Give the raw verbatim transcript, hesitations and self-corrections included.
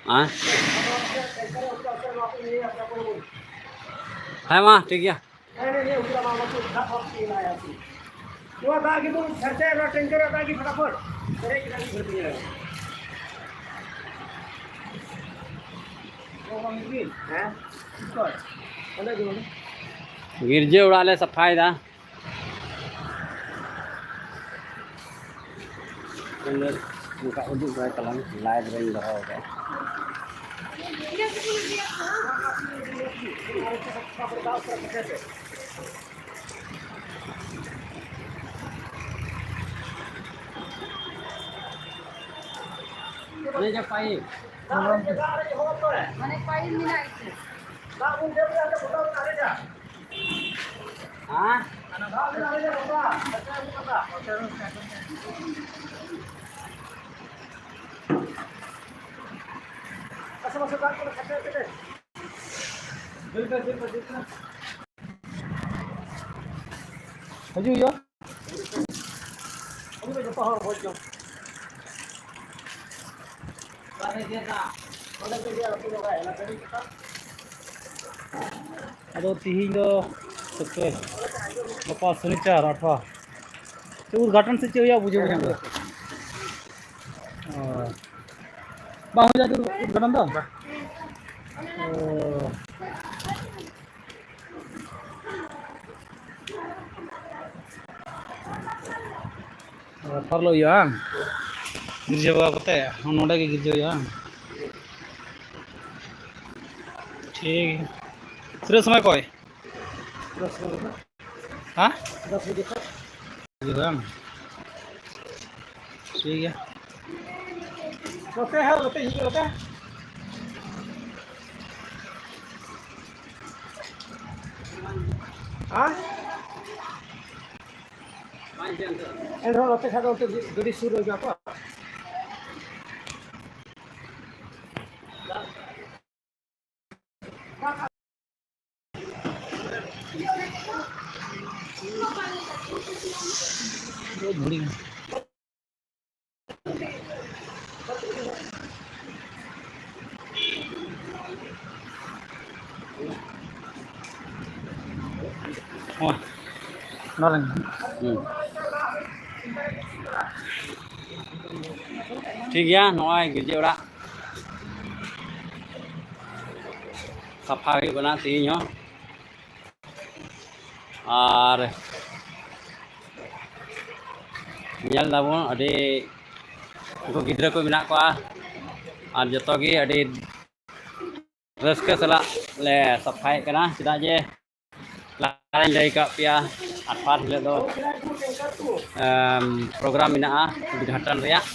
ᱦᱮᱸ? ᱦᱮᱸ ᱢᱟ, ᱴᱷᱤᱠ ᱜᱮᱭᱟ᱾ ᱱᱚᱣᱟ ᱫᱟᱜ ᱜᱮᱵᱚᱱ ᱯᱷᱟᱨᱪᱟᱭᱟ, ᱱᱚᱣᱟ ᱴᱮᱝᱠᱟᱨ ᱨᱮᱭᱟᱜ ᱫᱟᱜ ᱜᱮ ᱯᱷᱟᱴᱟᱯᱷᱟᱴ ᱯᱮᱨᱮᱡ ᱠᱮᱫᱟ, ᱵᱷᱤᱛᱨᱤ ᱨᱮ᱾ ᱦᱮᱸ? ᱚᱸᱰᱮ ᱜᱮ, ᱚᱸᱰᱮ᱾ ᱜᱤᱨᱡᱟᱹ ᱚᱲᱟᱜ ᱞᱮ ᱥᱟᱯᱷᱟᱭᱮᱫᱟ᱾ ᱚᱱᱠᱟ ᱩᱫᱩᱜ ᱵᱟᱲᱟᱭ ᱛᱟᱞᱟᱝ, ᱞᱟᱭᱤᱵᱷ ᱨᱮᱧ ᱫᱚᱦᱚ ᱟᱠᱟᱫᱼᱟ᱾ ᱚᱱᱮ ᱡᱮ ᱯᱟᱭᱤᱯ᱾ ᱢᱟᱱᱮ ᱯᱟᱭᱤᱯ ᱢᱮᱱᱟᱜ ᱜᱮᱪᱚ᱾ ᱦᱮᱸ? ᱦᱤᱡᱩᱜ ᱦᱩᱭᱩᱜᱼᱟ᱾ ᱟᱫᱚ ᱛᱤᱦᱤᱧ ᱫᱚ ᱥᱩᱠᱨ, ᱜᱟᱯᱟ ᱥᱚᱱᱤᱪᱟᱨ, ᱟᱴᱷᱣᱟ᱾ ᱪᱮᱫ ᱩᱫᱽᱜᱷᱟᱴᱚᱱ ᱥᱮ ᱪᱮᱫ ᱦᱩᱭᱩᱜᱼᱟ, ᱵᱩᱡᱷᱟᱹᱣ ᱵᱟᱹᱧ ᱧᱟᱢ ᱮᱫᱟ᱾ ᱚ᱾ ᱵᱟᱝ ᱦᱩᱭ ᱞᱮᱱᱟ ᱩᱫᱽᱜᱷᱟᱴᱚᱱ ᱫᱚ? ᱚ᱾ ᱨᱟᱯᱷᱟᱨ ᱦᱤᱞᱳᱜ ᱦᱩᱭᱩᱜᱼᱟ, ᱵᱟᱝ? ᱜᱤᱨᱡᱟᱹ ᱵᱟᱵᱟ ᱠᱟᱛᱮ ᱱᱚᱰᱮ ᱜᱮ ᱜᱤᱨᱡᱟᱹ ᱦᱩᱭᱩᱜᱼᱟ, ᱵᱟᱝ? ᱴᱷᱤᱠ ᱜᱮᱭᱟ᱾ ᱛᱤᱱᱟᱹᱜ ᱥᱚᱢᱚᱭ ᱠᱷᱚᱡ? ᱦᱮᱸ? ᱫᱚᱥ ᱵᱟᱡᱮ ᱠᱷᱚᱡ᱾ ᱵᱟᱝ? ᱴᱷᱤᱠ ᱜᱮᱭᱟ᱾ ᱱᱚᱛᱮ ᱦᱟᱸᱜ, ᱱᱚᱛᱮ ᱦᱤᱡᱩᱜ ᱯᱮ, ᱱᱚᱛᱮ᱾ ᱦᱮᱸ? ᱮᱱᱨᱮᱦᱚᱸ ᱱᱚᱛᱮ ᱠᱷᱟᱱ ᱫᱚ ᱚᱱᱛᱮ ᱜᱟᱹᱰᱤ ᱥᱩᱨ ᱨᱮ ᱦᱤᱡᱩᱜ ᱟᱠᱚ᱾ ᱦᱳᱭ, ᱚᱱᱟ ᱞᱟᱹᱜᱤᱫ᱾ ᱦᱩᱸ᱾ ᱴᱷᱤᱠ ᱜᱮᱭᱟ, ᱱᱚᱜᱼᱚᱭ ᱜᱤᱨᱡᱟᱹ ᱚᱲᱟᱜ ᱥᱟᱯᱷᱟ ᱦᱩᱭᱩᱜ ᱠᱟᱱᱟ ᱛᱮᱦᱮᱧ ᱦᱚᱸ᱾ ᱟᱨ ᱧᱮᱞ ᱫᱟᱵᱚᱱ ᱟᱹᱰᱤ ᱩᱱᱠᱩ ᱜᱤᱫᱽᱨᱟᱹ ᱠᱚ ᱢᱮᱱᱟᱜ ᱠᱚᱣᱟ, ᱟᱨ ᱡᱚᱛᱚ ᱜᱮ ᱟᱹᱰᱤ ᱨᱟᱹᱥᱠᱟᱹ ᱥᱟᱞᱟᱜ ᱞᱮ ᱥᱟᱯᱷᱟᱭᱮᱫ ᱠᱟᱱᱟ, ᱪᱮᱫᱟᱜ ᱡᱮ ᱞᱟᱦᱟᱨᱮᱧ ᱞᱟᱹᱭ ᱟᱠᱟᱫ ᱯᱮᱭᱟ, ᱟᱴᱷᱟᱨ ᱦᱤᱞᱳᱜ ᱫᱚ, ᱮᱢ, ᱯᱨᱳᱜᱨᱟᱢ ᱢᱮᱱᱟᱜᱼᱟ ᱩᱫᱽᱜᱷᱟᱴᱚᱱ ᱨᱮᱭᱟᱜ᱾